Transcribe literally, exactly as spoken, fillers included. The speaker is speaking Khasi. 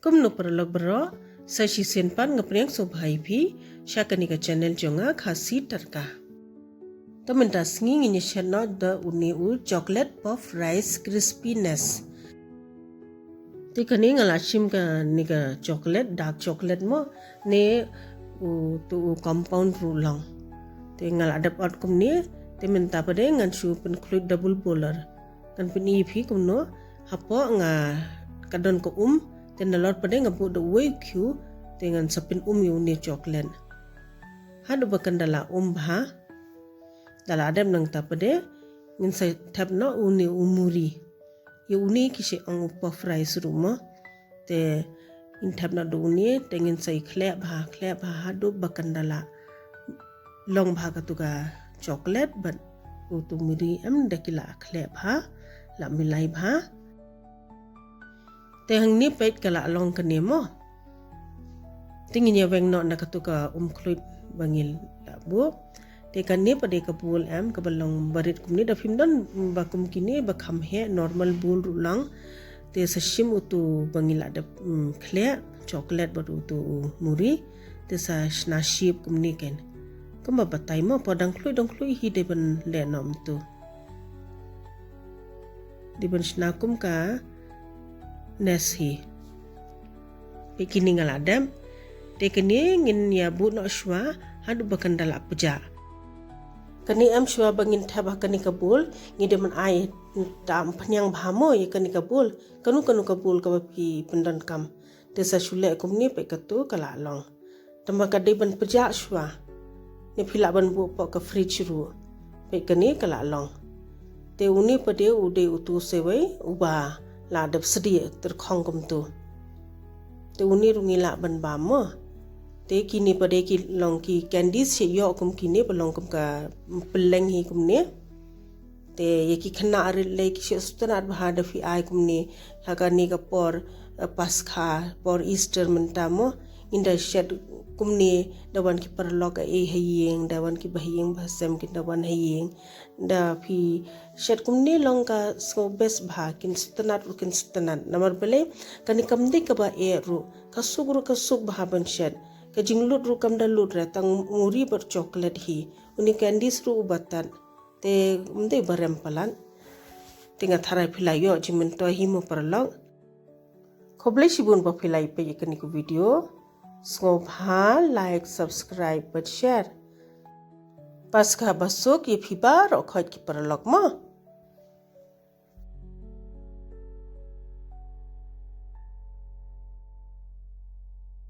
Kumno paralok baroh, sa shisien pat nga pdiang sngewbha ïa phi sha kane ka channel jong nga, Khasi Tadka. Te mynta sngi ngin ïa shet noh da une u chocolate puff rice crispiness. Te kane nga la shim kane ka chocolate, dark chocolate mo, ne utu u compound ruh long. Te nga la dep ot kumne, te mynta pat de ngan shu pynkhluit double boiler. Ngan pyni ïa phi kumno, hapoh nga ka don ka um, te nalor pat de nga buh da uwei u khiew, te ngan sa pyn-um ïa une chocolate. Haduh ba kan da la um bha, da la dep nangta pat de, ngin sa thep noh une u muri. Ïa une ki shait ong u puff rice ruh mo. Te ngin thep noh da une, te ngin sa ïa khleh bha, khleh bha haduh ba kan da la long bha katu ka chocolate bad utu muri em da ki la khleh bha, la milai bha. Te hangne peit ka la long kane mo. Te ngin ïa weng noh na katu ka um khluit ba ngi la buh. Te kane pat de ka bowl em kaba long barit kumne, da phim don ba kum kine ba kham heh, normal bowl ruh long. Te sa shim utu ba ngi la dep, mm, khleh chocolate bad utu u muri. Te sa shna shape kumne ken. Kumba batai mo, por dang khluit dang khluit hi dei ban leh noh kumtu. Dei ban shna kum ka nest hi. Peit kine nga la dep. Te kane ngin ïa buh noh shuwa haduh ba kan da la pjah. Kane em shuwa ba ngin thep ha kane ka bowl, ngi dei ban ai tam pynïang bha mo ïa kane ka bowl. Kano kano ka bowl kaba phi pyndonkam. Te sa shu leh kumne peit katu ka la long. Tangba ka dei ban pjah shuwa. Ne phi lah ban buh hapoh ka fridge ruh. Peit kane ka la long. Te une pat de u dei utu sawei uba la dep sdieh tyrkhong kumtu. Te une ruh ngi lah ban bam mo. Te kine pat de ki long ki candies, shu ïoh kum kine ba long kum ka pylleng hi kumne. Te ïa ki khynnah rit lei ki shet sngewtynnat bha da phi ai kumne ha kane ka por, eh, Paskha, por Easter mynta mo. Ngin da shet kumne da wan ki paralok ei ha ïing, da wan ki bahaïing bahasem kin da wan ha ïing. Da phi shet kumne long ka sngew best bha, kin sngewtynnat ruh kin sngewtynnat. Namar balei kane kam dei kaba eh ruh, ka suk ruh ka suk bha ban shet. Ka jinglut ruh kam da lut re, tang muri bad chocolate hi. Une candies ruh uba tad. Te ym dei ba rem palat. Te nga tharai phi la ïoh jingmyntoi hi mo paralok. Khublei shibun ba phi la ïa peit ïa kane ka video. Sngewbha like, subscribe bad share. Paskha basuk ïa phi baroh khoit ki paralok mo.